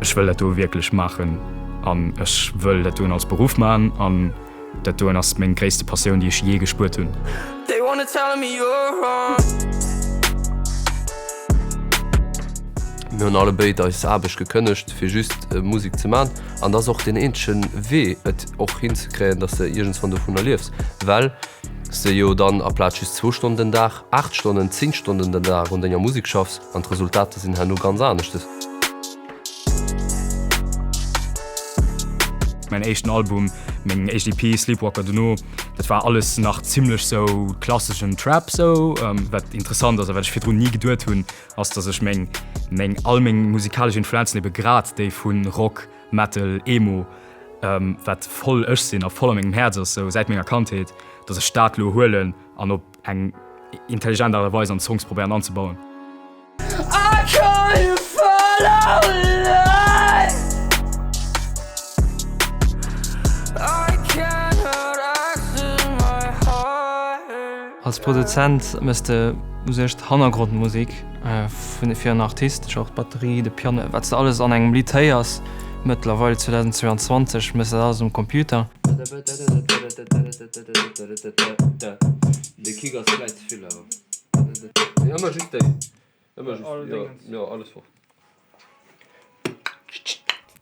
Ech wëll dat do wierklech maachen an ech wëll dat doen als Beruff maachen an dat doen ass meng gréisste Passioun, déi ech jee gespuert hunn. Mir hunn allebéid eis Aarbecht gekënnegt, fir just Musek ze man. An dat ass och deen eenzege Wee, et och hinzekréien, dass de iergendswann dovunner liefs, well s de jo dann aplaz just zwou Stonnen den Dag, 8 Stonnen, 10 Stonnen den Dag un denger Musek schaffs an d'Resultater sinn herno ganz aneschtes. Mäin éischten Album, meng éischt EP Sleepwalker dono, dat war alles nach zimmlech sou klasseschen Trap sou. Wat interessant ass a wat ech virdrun ni geduet hunn, ass dass ech meng meng all meng musikalesch Influenzen ebe grad déi vu Rock, Metal, Emo, wat voll ech sinn a voll a mengem Häerz ass sou säit menger Kandheet, dass ech dat lo huelen an op eng intelligent Aart a Weis an d'Songs probéieren anzebauen. Als Produzent mëss de u sech d'Hannergrondmusek vun fir en Artist, genre d'Batterie, de Piano, wat s de alles an engem Lidd héiers. Mëttlerweil 2022 mëss de dat alles um Computer. De Kick ass vläit ze vill awer. Nee ëmmer just déi. Ëmmer just, jo, jo alles fort.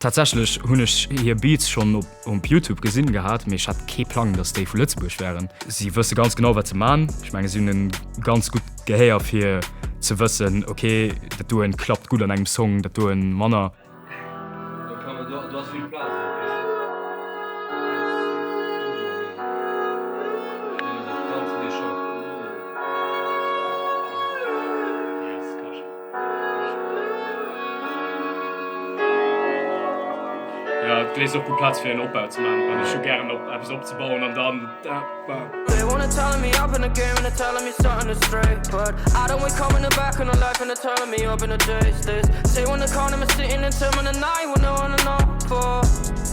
Tatsächlech hunn ech hir Beats schonn op op Youtube gesinn gehat, mee ech hat kee Plang, dass déi vu Lëtzebuerg wären. Si wësse ganz genau wat se man. Ech menge si hunn e ganz gutt Gehéier fir ze wëssen, ok dat doen klappt gutt an engem Song, dat doen manner. Jo, et léisst och gutt Plaz fir en Opbau ze maachen, an ech hu gären op eppes opzebauen an dann da ba.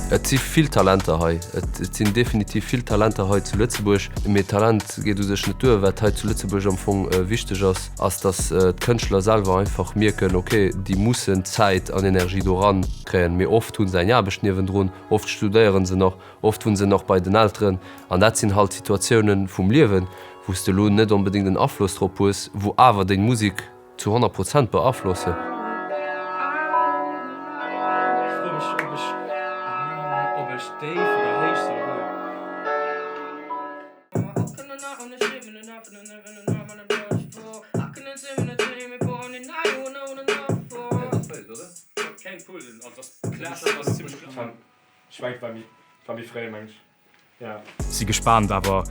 Et si vill Talenter hei, et sinn definitiv vill Talenter hei zu Lëtzebuerg, mee Talent geet u sech net duer. Wat hei zu Lëtzebuerg am Fong wichteg ass, ass datt d'Kënschtler selwer einfach mierken, ok, déi mussen Zäit an Energie do ran kréien. Mee oft hu se eng Aarbecht niewendrun, oft studéiere se nach, Oft wunne se nach bei den Elteren an dat sinn halt Situatiounen vum Liewen, wou s de elo net onbedéngt en Afloss drop hues, wou awer deng Musek zu 100 Prozent beaflossen. Ech mengen, et war méi fréi, meng ech, ja. Si gespaant awer,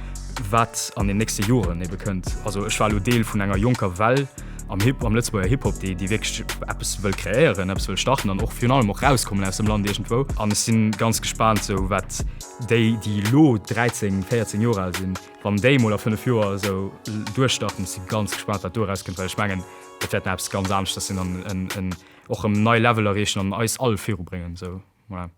wat an den nächste Joren ebe kënnt. Also ech war elo Deel vun enger jonker Well am Hip, am Lëtzebuerger Hip-Hop, déi, déi wierklech eppes wëll kreéieren, eppes wëll starten an och virun allem och rauskommen aus dem Land iergendwou. An ech si ganz gespaant sou wat déi, déi elo 13, 14 Joer al sinn, wann déi emol a 5 Joer esou duerchstarten. Ech si ganz gespaant, wat do erauskënnt, well ech mengen, dat wäert nach eppes ganz aneschters sinn an en, en och erëm nei Level erreechen an eis all virubréngen esou. Voilà.